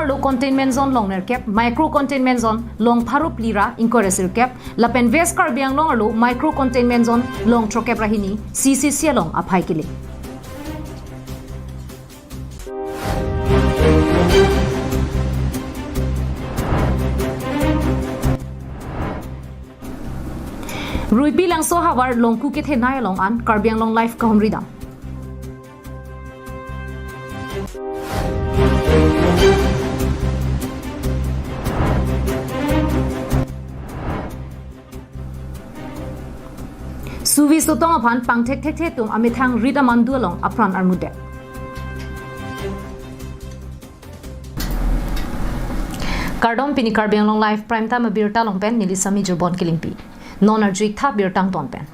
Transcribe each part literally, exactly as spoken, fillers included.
Lo containment zone long nerkep, micro containment zone long pharo phli ra ingkoi ra sirkep, lapen West Karbi Anglong arlo micro containment zone long throkep ra hini, C C C along aphai kele. Ruipi Langso havar longku kethenei along an Karbi Anglong Live kahumri dam. Suvi sotong aphan pangthek thekthe atum amethang rit amandu along apran armudet. Kardom, pini Karbi Anglong Live Prime Time abirta along pen neli Sami Jurbon Kilingpi. Non arju-ik tha birta angton pen.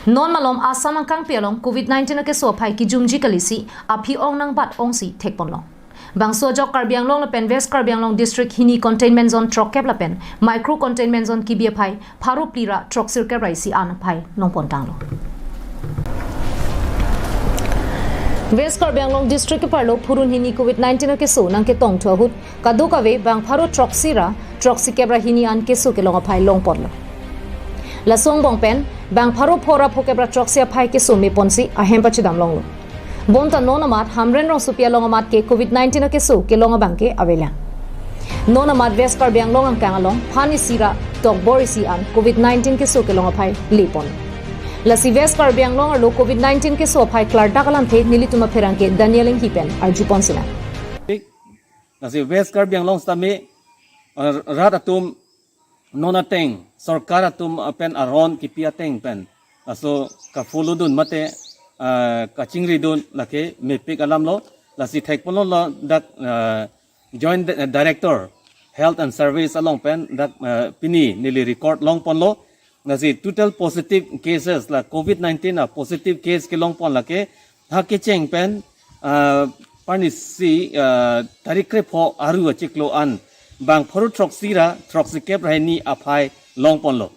Non malom Assam angkangpi along covid nineteen akeso aphai kijumji kalisi aphi ong nangbat ongsi thekponlong. Bangso ajok Karbi Anglong lapen West Karbi Anglong district hini containment zone throkkep lapen micro containment zone kebi aphai pharo phli ra throksirkep ra isi an aphai longpon tanglo. West Karbi Anglong district keparlo phurun hini covid nineteen akeso nangketongthu ahut kadokave bang pharo throksi ra throksikep ra hini an keso kelong aphai longponlo. Laso angbong pen bang pharo pho ra phokep ra throksi aphai keso meponsi ahem pachedamlonglo. Bonta non amat Hamren rongsopi along amat ke covid nineteen akeso kelong abang ke avelang. Non amat West Karbi Anglong angkang along phan isi ra tokbor isi an covid nineteen keso kelong aphai lepon. Lasi West Karbi Anglong arlo covid nineteen keso aphai klardak alamthe nelitum apherangke Daniel Enghi pen arjupon sinang. Lasi West Karbi Anglong sitame, eh, rat atum non ateng, sorkar atum pen aron kipi ateng pen laso ka-follow dun mate, ah, kachingri dun lake mepik alamlo. Lasi thekponlo ladak, ah, Joint Di-, Director Health and Service along pen dak, ah, pini neli record longponlo. Lasi total positive cases la covid nineteen a positive case kelongpon lake ha kecheng pen, ah, parnisi, ah, tarik krepho aru achiklo an bang pharo throksi ra throksikep ra hini aphai longponlo.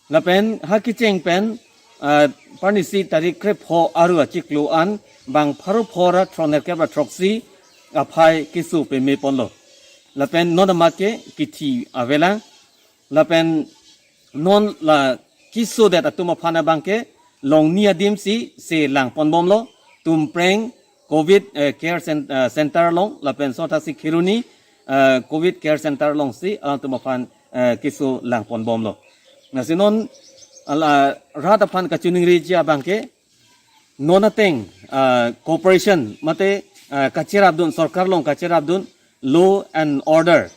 Lapen ha kecheng pen, ah, parnisi tarik krepho aru achiklo an bang pharo pho ra thronerkep ra throksi aphai keso pemeponlo. Lapen non amat ke kithi avelang. Lapen non la kesodet atum aphan abang ke longni adim si selangponbomlo, Tumpreng covid, eh, care cen-, eh, center along lapen sothaksi Kheroni, eh, covid care center alongsi alangtum aphan, eh, keso langponbomlo. Lasi non ala rat aphan kachiningriji abang ke non ateng, ah, cooperation mate, ah, kacherapdun, sorkar along kacherapdun, law and order,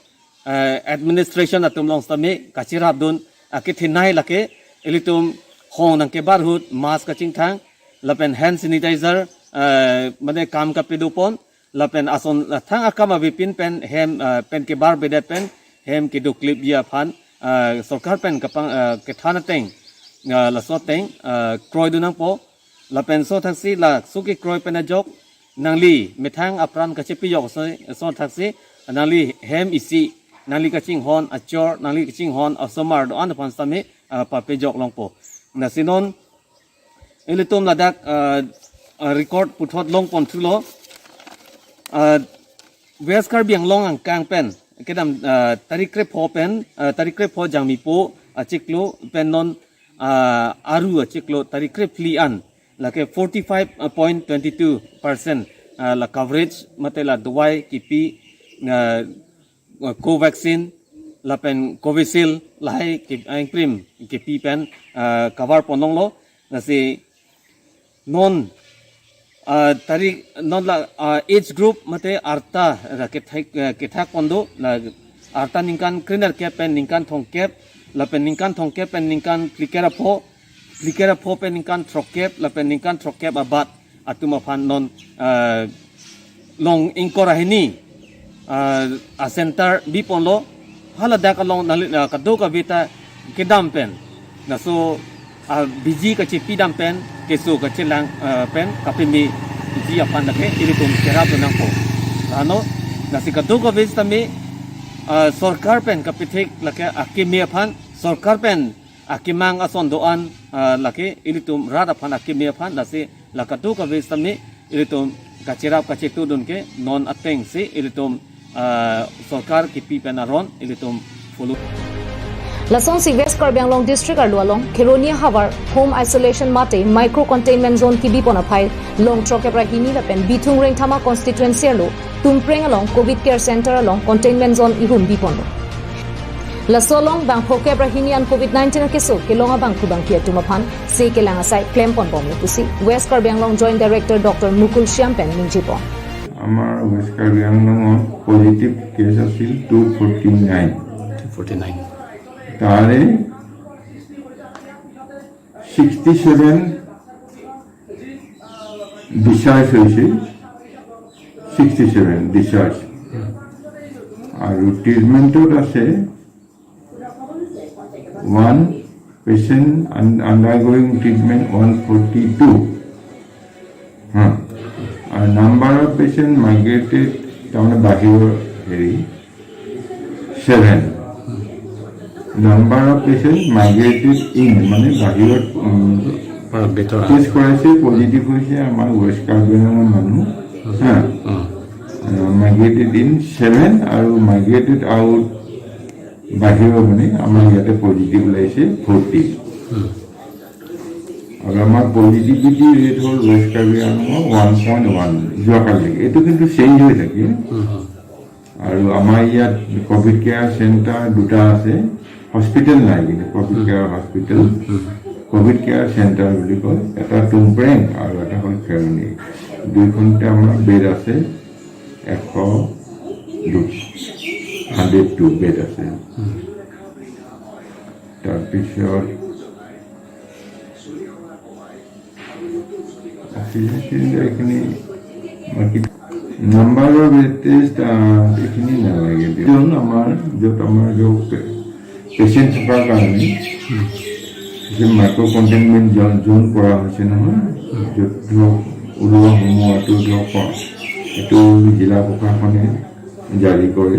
ah, administration atum along sitame kacherapdun akethenei lake ilitum hong nangkebar ahut mask kachingthang lapen hand sanitizer, ah, mane kam kapadopon lapen ason, ah, thang akam avepin pen hem, ah, pen kebarbedet pen hem kedoklipji aphan, ah, sorkar pen kapang, ah, kethan ateng, ah, laso ateng, ah, kroidun nangpo. Lapen sothaksi laso kekroi pen ajok nangli methang apran kachepijok so, sothaksi nangli hem isi, nangli kachinghon achor, nangli kachinghon asomar do-an aphan sitame, ah, papejok longpo. Lasi non ilitum ladak, ah, ah, record puthot longponthulo. Ah, West Karbi Anglong angkang pen kedam, ah, tarik krepho pen, ah, tarik krepho Jangmipo achiklo pen non, ah, aru achiklo tarik krephli an lake forty five point twenty two percent, ah, la coverage mate la dawai kipi, ah, Covaxin lapen Covishield lahai ke, ah, ingprim kipi pen, ah, cover ponlonglo. Lasi non, ah, tarik non la, ah, age group mate arta ra kethek, eh, kethakpon do, la arta ningkan krenerkep pen ningkan thomkep, lapen ningkan thomkep pen ningkan phlikep ra pho, phlikep ra pho pen ningkan throkkep, lapen ningkan throkkep abat atum aphan non, ah, long ingkoi ra hini, ah, a center biponlo. Haladak along nangli, ah, kadokave ta kedam pen, laso, ah, biji kachepidam pen, keso kachelang, ah, pen kapemeji aphan lake ilitum cherapdun nangpo. Lano, lasi kadokave sitame, ah, sorkar pen kapethek lake akeme aphan, sorkar pen akemang ason do-an, ah, lake ilitum rat aphan akeme aphan, lasi la kadokave sitame ilitum kacherap kachetudun ke non atengsi ilitum, ah, sorkar kipi pen aron ilitum follow. Lasonsi West Karbi Anglong District arlo along Kheroni ahavar home isolation mate micro containment zone kibipon aphai Longthrok Kepra hini lapen Bithung Rengthama constituency arlo Tumpreng along Covid Care Center along containment zone ihum biponlo. Laso along bang phokep ra hini an Covid nineteen akeso kelong abangphu bangphi atum aphan se kelang asai klemponbomlo pusi West Karbi Anglong Joint Director Doctor Mukul Shyam pen ningjepon. আমাৰ west Karbi আংলঙত positive case আছিল two forty nine. Two forty nine. তাৰে sixty seven discharge হৈছে, sixty seven discharge. আৰু ট্ৰিটমেণ্টত আছে one, patient আন-, undergoing treatment one forty two. হা। আৰু নাম্বাৰ অফ পেচেণ্ট মাইগ্ৰেটেড, তাৰমানে বাহিৰৰ হেৰি, seven. Number of patient migrated in, মানে বাহিৰত, উম, পৰা ভিতৰত। টেষ্ট কৰাইছে, পজিটিভ হৈছে আমাৰ ৱেষ্ট কাৰ্বি আংলঙৰ মানুহ। হা। উম। আহ, মাইগ্ৰেটেড ইন ছেভেন আৰু মাইগ্ৰেটেড আউট বাহিৰৰ মানে আমাৰ ইয়াতে পজিটিভ ওলাইছে ফৰ্টি। উম। আৰু আমাৰ পজিটিভিটি ৰেট হ'ল ৱেষ্ট কাৰ্বি আংলঙৰ ওৱান পইণ্ট ওৱান যোৱাকালি। এইটো কিন্তু চেঞ্জ হৈ থাকে। উম, উম। আৰু আমাৰ ইয়াত কভিড কেয়াৰ চেণ্টাৰ দুটা আছে, হস্পিটেল নাই কিন্তু কভিড উম। কেয়াৰ হস্পিটেল, উম। কভিড কেয়াৰ চেণ্টাৰ বুলি কয়, এটা টুমপ্ৰেং আৰু এটা হ'ল খেৰণি। দুইখনতে আমাৰ বেড আছে, এশ দুই, হাণ্ড্ৰেড টু বেড আছে। উম। তাৰপিছত অক্সিজেন চিলিণ্ডাৰ এইখিনি, বাকী নাম্বাৰ অফ বেড টেষ্ট, আহ, এইখিনি নালাগে দিয়ক। আমাৰ য'ত আমাৰ য'ত পে-, পেচেণ্ট থকাৰ কাৰণে যে মাইক্ৰ' কণ্টেইনমেণ্ট জন, জন কৰা হৈছে নহয়, য'ত ধৰক ওলোৱা সোমোৱাটো ধৰক এইটো জিলা প্ৰশাসনে জাৰি কৰে,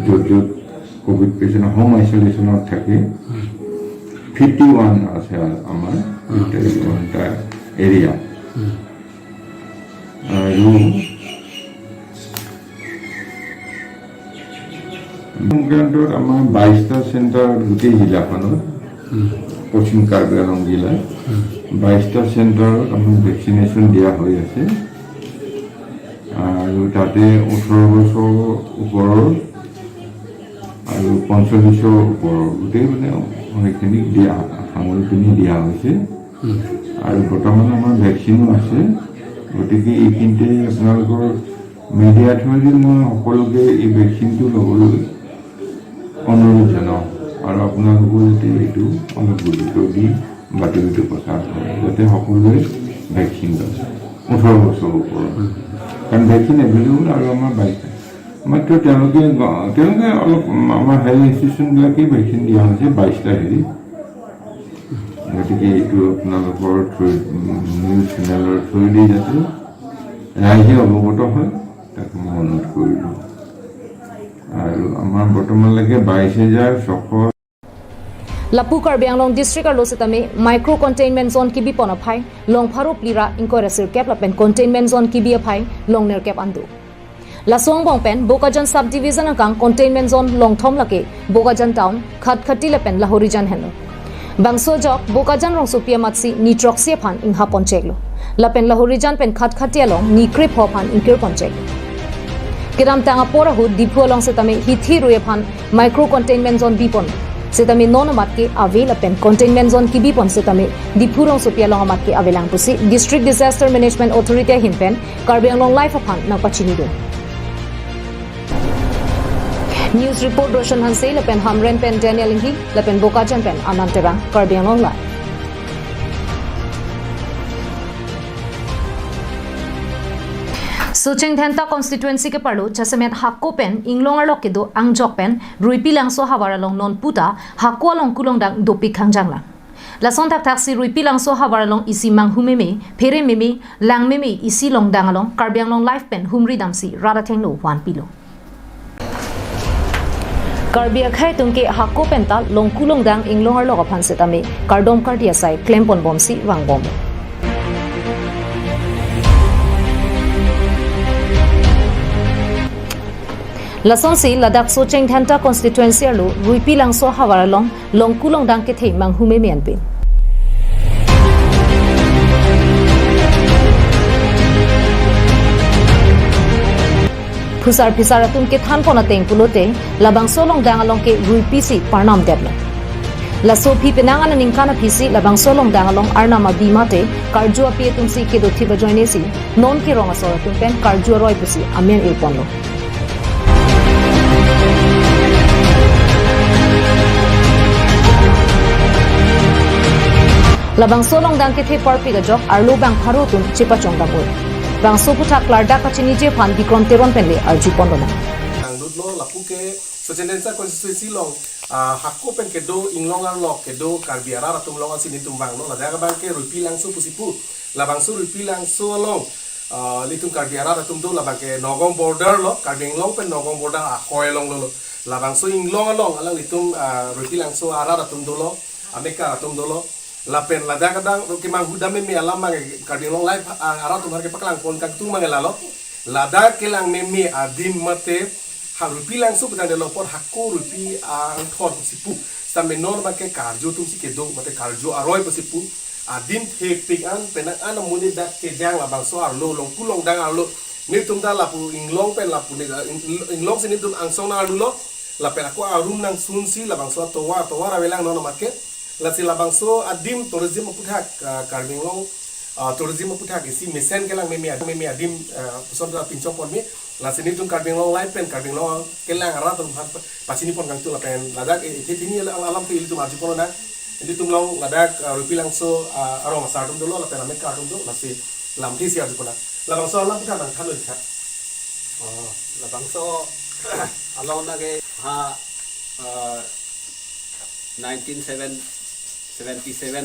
য'ত য'ত কভিড পেচেণ্ট হোম আইচলেশ্যনত থাকে, ফিফটি ওৱান আছে আমাৰ, উম। ফিফটি ওৱানটা এৰিয়া। উম। আৰু সংক্ৰান্তত আমাৰ বাইশটা চেণ্টাৰ গোটেই জিলাখনত, উম। পশ্চিম কাৰ্বি আংলং জিলাত উম। বাইশটা চেণ্টাৰত আমাৰ ভেকচিনেশ্যন দিয়া হৈ আছে। আৰু তাতে ওঠৰ বছৰ ওপৰৰ আৰু পঞ্চল্লিছৰ ওপৰৰ গোটেই মানে সেইখিনিক দিয়া, সামৰি পিনি দিয়া হৈছে। উম। আৰু বৰ্তমান আমাৰ ভেকচিনো আছে। গতিকে এইখিনিতে আপোনালোকৰ মিডিয়া থ্ৰুৱেদি মই সকলোকে এই ভেকচিনটো ল'বলৈ অনুৰোধ জনাওঁ। আৰু আপোনালোকেও যাতে এইটো অলপ গুৰুত্ব দি বাতৰিটো প্ৰচাৰ কৰে, যাতে সকলোৱে ভেকচিন লয় ওঠৰ বছৰৰ ওপৰত। উম। কাৰণ ভেকচিন এভেইলেবল আৰু আমাৰ বাইশটা। মাত্ৰ তেওঁলোকে গ-, তেওঁলোকে অলপ আমাৰ হেলথ ইনষ্টিটিউশ্যনবিলাকে ভেকচিন দিয়া হৈছে বাইশটা হেৰি। গতিকে এইটো আপোনালোকৰ থ্ৰু-, উম, নিউজ চেনেলৰ থ্ৰুৱেদি যাতে ৰাইজে অৱগত হয়, তাকে মই অনুৰোধ কৰিলোঁ। আৰু আমাৰ বৰ্তমানলৈকে বাইশ হাজাৰ ছশ Lapu Karbi Anglong District arlo setame micro containment zone kibipon aphai long pharo phli ra ingkoi ra sirkep lapen containment zone kibi aphai long nerkep an do. Laso angbong pen Bokajan Subdivision akang containment zone longthom lake Bokajan Town, Khatkhati lapen Lahorijan henlo. Bangso ajok Bokajan rongsopi amatsi ni throksi aphan inghapon cheklo. Lapen Lahorijan pen Khatkhati along ni krepho aphan ingkirpon cheklo. Kedamtang apor ahut Diphu along setame hithi rui aphan micro containment zone bipon setame non amat ke ave lapen containment zone kibipon setame Diphu rongsopi along amat ke avelang pusi District Disaster Management Authority ahin pen Karbi Anglong Live aphan nangpachinidun. News report Roshan Hanse lapen Hamren pen Daniel Inghi lapen Bokajan pen Anand Terang, Karbi Anglong Live. Socheng Dhenta constituency keparlo jasemet Hako pen Inglong arlo kedo angjok pen Ruipi Langso havar along non puta Hako along kulongdang dopik hangjanglang. Lason thakthaksi Ruipi Langso havar along isi manghu meme, phere meme, lang meme isi longdang along Karbi Anglong Live pen humri damsi rat athengno vanpilo. Karbi akhei atum ke Hako pen ta long kulongdang Inglong arlo aphan setame kardom kardi asai klemponbomsi vangbom. Lasonsi ladak Socheng Dhenta constituency arlo Ruipi Langso ahavar along longku longdang kethe manghu meme anpin. Phusar phisar atum kethan pon ateng pulote labangso longdang along ke ruipi si parnam detlo. Laso aphi penang an aningkan aphi si labangso longdang along arnam abi mate karju api atum si kedo thip ajoine si non ke rong asor atum pen karju aroi pusi amen irponlo. Labangso longdang kethe parpik ajok arlo bang pharo atum chepachong dam-o. Bangso aphuthak klardak kachiniji aphan Bikrom Teron pen le arju pon lonang. Nangdutlo lapu ke Socheng Dhenta constituency along, ah, hako pen kedo inglong arlo kedo Karbi arat atum along ansi nelitum vanglo, ladak abang ke Ruipi Langso pusi pu. Labangso Ruipi Langso along, ah, nelitum Karbi arat atum do, labang ke Nagaon border lo, Karbi Anglong pen Nagaon border ahoi along lo. Labangso inglong along alanglitum, ah, Ruipi Langso arat atum dolo, amekar atum dolo. Lapen ladak adang ro kemanghu dam meme alam abang Karbi Anglong Live, ah, arat atum aphan kepaklang pon kangtung abang lalo. Ladak kelang meme adim mate ha Ruipi Langso pu tangte longpon hako Ruipi, ah, angthor pusi pu. Sitame non abang ke karju atum si kedo mate karju aroi pusi pu. Adim thepik an penang an amonit dak kejang labangso arlo longku longdang arlo. Nelitum ta lapu inglong pen lapu ne, ah, ing-, inglong si nelitum angsong nang arlo lo. Lapen ako arum nangsun si labangso atovar, atovar avelang non amat ke. Lasi labangso adim tourism aphuthak, ah, Karbi Anglong, ah, tourism aphuthak isi mesen kelang meme, meme adim, ah, puson ta pinchong pon me. Lasi nelitum Karbi Anglong Live pen Karbi Anglong kelang arat atum aphan pachini pon kangtung lapen ladak, eh, ithi thini alam, alam ke ilitum arju pon lonang. Ilitum along ladak, ah, Ruipi Langso, ah, arong asar atum dolo lapen amekar atum do, lasi lamthe si arju pon lonang. Labangso alam kita nangthan lo kita. Oh, labangso along nake ha, ah, nineteen seven, seventy-seven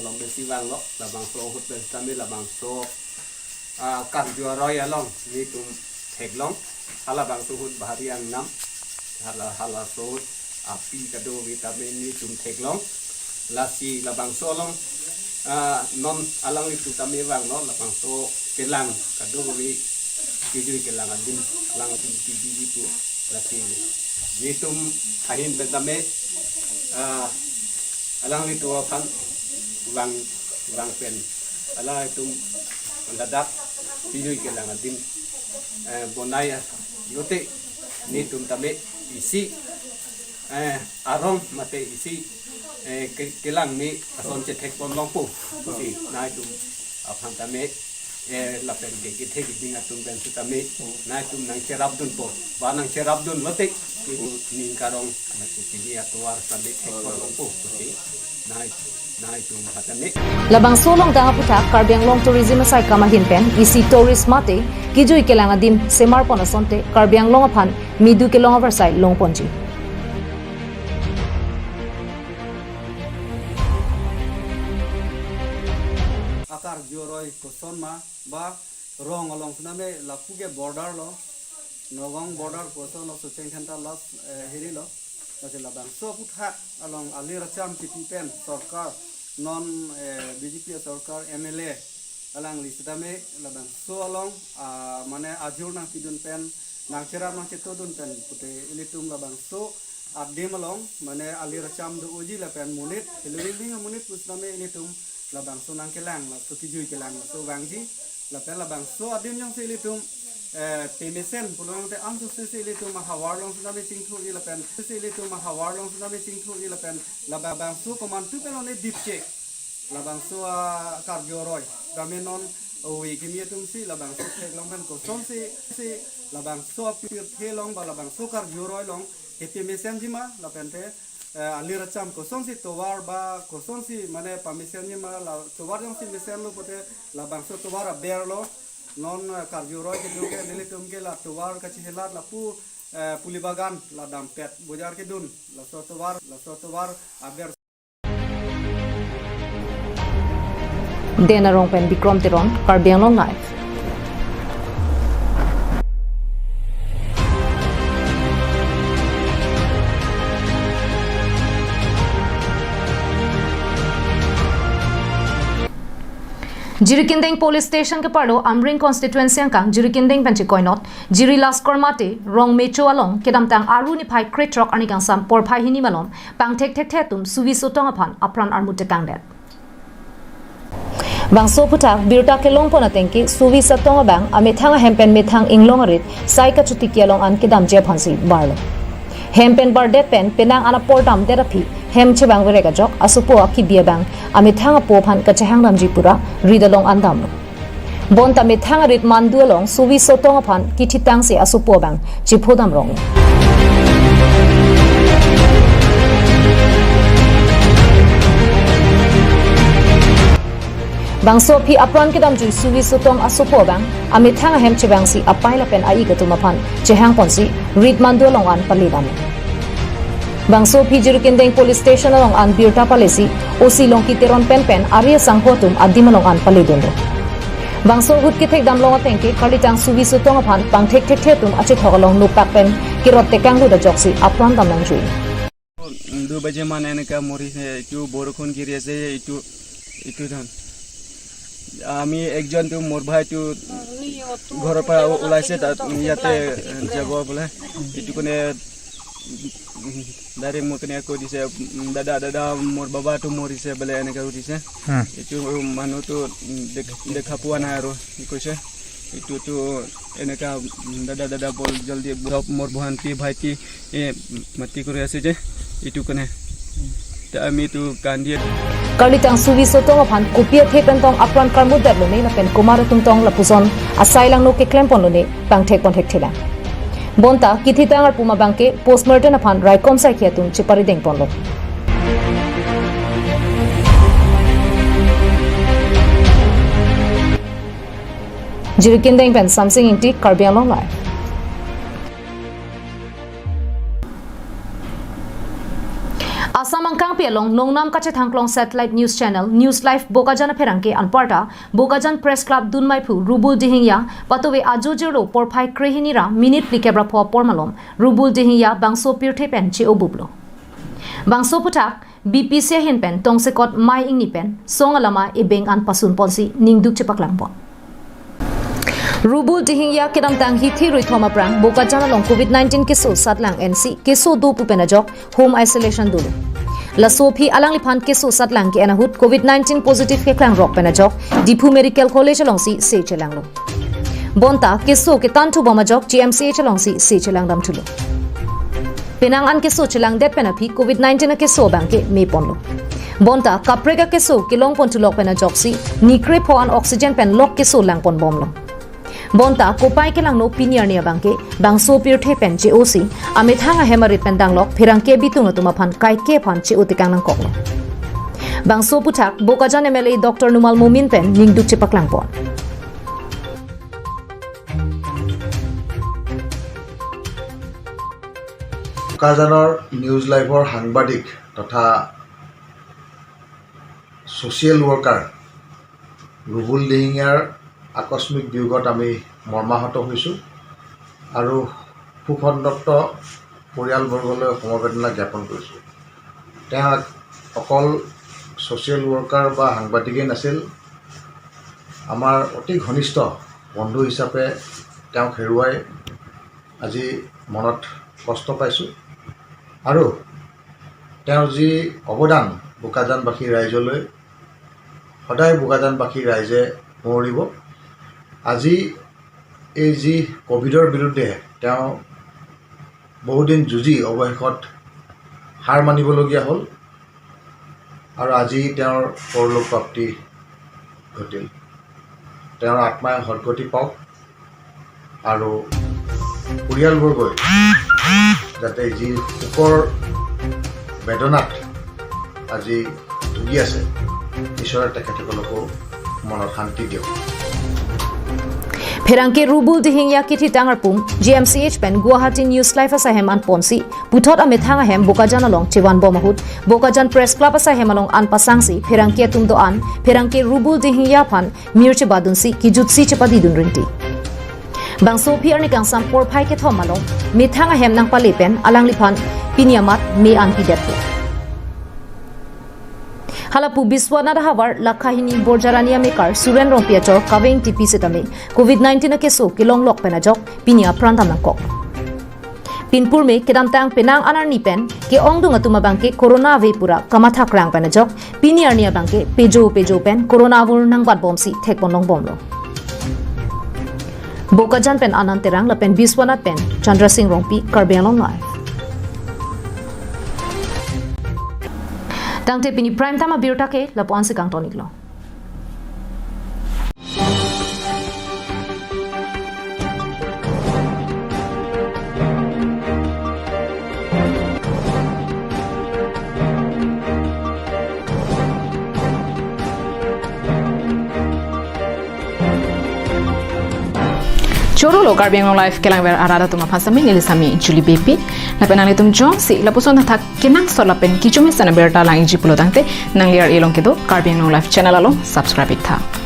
along pensi vanglo, labangso ahut pen sitame labangso, ah, karju aroi along nelitum theklong, halabangso ahut bahari angnam, hala, halaso ahut api kadokave tame nelitum theklong, lasi labangso along, ah, non alanglitum tame vanglo, labangso kelang kadokave kejui kelang adim alanglitum kebiji pu, lasi nelitum ahin pen tame, ah, alanglitum aphan vang, vang pen alanglitum ladak kejui kelang adim, eh, bonai lote nelitum tame isi, eh, arong mate isi, eh, ke-, kelang me ason chethek pon longpo pusi nangtum aphan tame, eh, lapen ke kethe keding atum pen sitame nangtum nangcherap dunpo. Ba nangcherap dun lote nelitum ning karong mate pini atovar sitame thek pon longpo pusi nang, nangtum aphan tame. Labangso longdang aphuthak Karbi Anglong Tourism asaikam ahin pen isi tourist mate kejui kelang adim semar pon asonte Karbi Anglong aphan midu kelong avarsai long ponji. Akarju aroi koson ma ba rong along sitame lapu ke border lo, Nagaon border koson lo, Socheng Dhenta last, eh, hiri lo. Lasi labangso aphuthak along alir acham kipi pen sorkar non, eh, B J P sorkar M L A alangli sitame labangso along, ah, mane ajur nangpidun pen, nangcherap nangchetodun pen pute ilitum labangso adim along mane alir acham do-oji lapen monit, hiluring ding amonit pusitame ilitum labangso nangkelang, laso kejui kelang, laso vangji, lapen labangso adim jongsi ilitum, eh, pemesen pulote amsosi ilitum ahavar along sitame chingthuji lapen, si ilitum ahavar along sitame chingthuji lapen, labangso komantu pen one dipke labangso akarju aroi. Tame non ove kimi atum si labangso theklong pen kosonsi, si labangso apirthe along ba labangso karju aroi along kepi mesenji ma lapente, eh, alir acham kosonsi tovar ba kosonsi mane pamesenji ma, la tovar jongsi mesenlo pute labangso tovar aber lo. Non, eh, karju aroi kedo ke nelitum ke la tovar kachehelat lapu, eh, Puli Bagan la dampet bojar kedun, laso tovar, laso tovar aber. Den Arong pen Bikrom Teron, Karbi Anglong Live. Jirikindeng Police Station keparlo Amreng Constituency angkang Jirikindeng pen chekoinot, Jiri Laskor Mate, Rongmecho along, kedamtang Aru niphai krethrok arni kangsam porphai hini malom, pangthek thekthe atum Suvi Sotong aphan apran armu tekangdet. Bangso aphuthak birta kelongpon ateng ke Suvi Sotong abang amethang ahem pen methang inglong arit sai kachotiki along an kedamji aphansi barlo. Hem pen bardet pen penang an apor damdet aphi hem chevang verek ajok asopo akibi abang amethang apo aphan kachehang damji pura rit along an damlo. Bonta methang arit mandu along Suvi Sotong aphan kithitangsi asopo abang chepho damrong. Bangso aphi apran kedamjui Suvi Sotong asopo abang amethang ahem chevangsi apei lapen a-ik atum aphan chehangponsi rit mandu along an pale dam. Bangso aphi Jirikindeng Police Station along an birta palesi O C Longki Teron pen pen ari asangho atum adim along an pale dunlo. Bangso ahut kethek damlong ateng ke karlitang Suvi Sotong aphan pangthek thekthe atum achethok along nopak pen kerot tekanglut ajoksi apran dam nangjui. দু বাজে মানে এনেকা মৰিছে, এইটো বৰষুণ গিৰি আছে, এইটো, এইটো ধান। আমি একজন তো মোৰ ভাইটো ঘৰৰ পৰা ওলাইছে, তাত ইয়াতে যাব বোলে। এইটো কাৰণে ডাইৰেক্ট মোক কেনেকৈ কৈ দিছে, "দাদা, দাদা, মোৰ বাবাটো মৰিছে" বোলে, এনেকৈ সুধিছে। হুম। এইটো মানুহটো দেখ-, দেখা পোৱা নাই আৰু কি কৈছে। এইটোতো এনেকা, "দাদা, দাদা, বল জলদি, বল, মোৰ ভণ্টি, ভাইটি, এ, মাতি কৰি আছে যে, এইটো কাৰণে।" তে আমিতো কান্দি Karlitang Suvi Sotong aphan kopi athe pen tong apran karmutdet lone lapen komat atum tong lapuson asai langno keklempon lone pangthekpon thekthelang. Bonta kithitang arpum abang ke postmortem aphan raikom saikhi atum cheparidengponlo. Jirikindeng pen Samsing Ingti, Karbi Anglong Live. Assam angkangpi along nongnam kachethangklong satellite news channel News Live Bokajan apherangke anparta Bokajan Press Club dunmaiphu Rubul Dihingya, patove ajo jirlo porphai krehini ra minute phlikep ra pho apor malom Rubul Dihingya bangso pirthe pen che-obuplo. Bangso aphuthak B P C ahin pen tongsekot Mai ingni pen song alama ebeng an pasunponsi ningduk chepaklangpon. Rubul Dihingya kedamtang hithi ruithom aphrang Bokajan along covid nineteen keso satlang ensi keso do pu pen ajok home isolation dolo. Laso aphi alangliphan keso satlang ke-en ahut covid nineteen positive keklangrok pen ajok Diphu Medical College alongsi se chelanglo. Bonta keso kethan thubom ajok G M C H alongsi se chelangdam thulo. Penang an keso chelangdet pen aphi covid nineteen akeso abang ke meponlo. Bonta kaprek akeso kelongpon thulok pen ajoksi nikre pho an oxygen pen lok keso langponbomlo. Bonta kopai kelangno pini arni abang ke bangso pirthe pen che-osi amethang ahem arit pen danglok pherangke bitung atum aphan kaike aphan che-o tekang nangkoklo. Bangso aphuthak Bokajan M L A Doctor Numal Momin pen ningduk chepaklangpon. Bokajanor News Live-ৰ সাংবাদিক তথা social worker Rubul দিহিঙীয়াৰ আকস্মিক বিয়োগত আমি মৰ্মাহত হৈছোঁ আৰু শোকসন্তপ্ত পৰিয়ালবৰ্গলৈ সমবেদনা জ্ঞাপন কৰিছোঁ। তেওঁ অকল ছ'চিয়েল ৱৰ্কাৰ বা সাংবাদিকেই নাছিল, আমাৰ অতি ঘনিষ্ঠ বন্ধু হিচাপে তেওঁক হেৰুৱাই আজি মনত কষ্ট পাইছোঁ আৰু তেওঁৰ যি অৱদান বোকাজানবাসী ৰাইজলৈ, সদায় বোকাজানবাসী ৰাইজে সোঁৱৰিব। আজি এই যি কভিডৰ বিৰুদ্ধে তেওঁ বহুদিন যুঁজি অৱশেষত হাৰ মানিবলগীয়া হ'ল আৰু আজি তেওঁৰ পৰলোক প্ৰাপ্তি ঘটিল। তেওঁৰ আত্মাই সদগতি পাওক আৰু পৰিয়ালবৰ্গই যাতে যি শোকৰ বেদনাত আজি ভুগি আছে, ঈশ্বৰে তেখেতসকলকো মনত শান্তি দিয়ক। Pherangke Rubul Dihingya kethitang arpum G M C H pen Guwahati News Live asai hem anponsi puthot amethang ahem Bokajan along chevanbom ahut Bokajan Press Club asai hem along anpasangsi pherangke atum do-an pherangke Rubul Dihingya aphan mir chebadunsi kijutsi chepadidun rinti. Bangso aphi arni kangsam porphai kethom along methang ahem nangpale pen alangliphan pini amat me an pidetpo. Halapu Biswanath ahavar lakha hini Borjarani amekar Suren Rongpi achor kaveng tipi setame Covid nineteen akeso kelonglok pen ajok pini apran dam nangkok. Pinpur me kedamtang penang anarni pen ke-ongdung atum abangke corona ave pura kamatha krang pen ajok pini arni abangke pejo pejo pen corona avur nangbatbomsi thekponlongbomlo. Bokajan pen Anand Terang lapen Biswanath pen Chandra Singh Rongpi, Karbi Anglong Live. Tangte pini prime time abirta ke lapu-ansi kangton-iklo. Choro lo Karbi Anglong Live kelangver arat atum aphan sami neli sami Julie Beypi. Lapen nanglitum jongsi lapuson athak kenangsot lapen kechomesen abirta lang-ikji pulo tangte nangli ar-e along kedo Karbi Anglong Live channel along subscribe-iktha.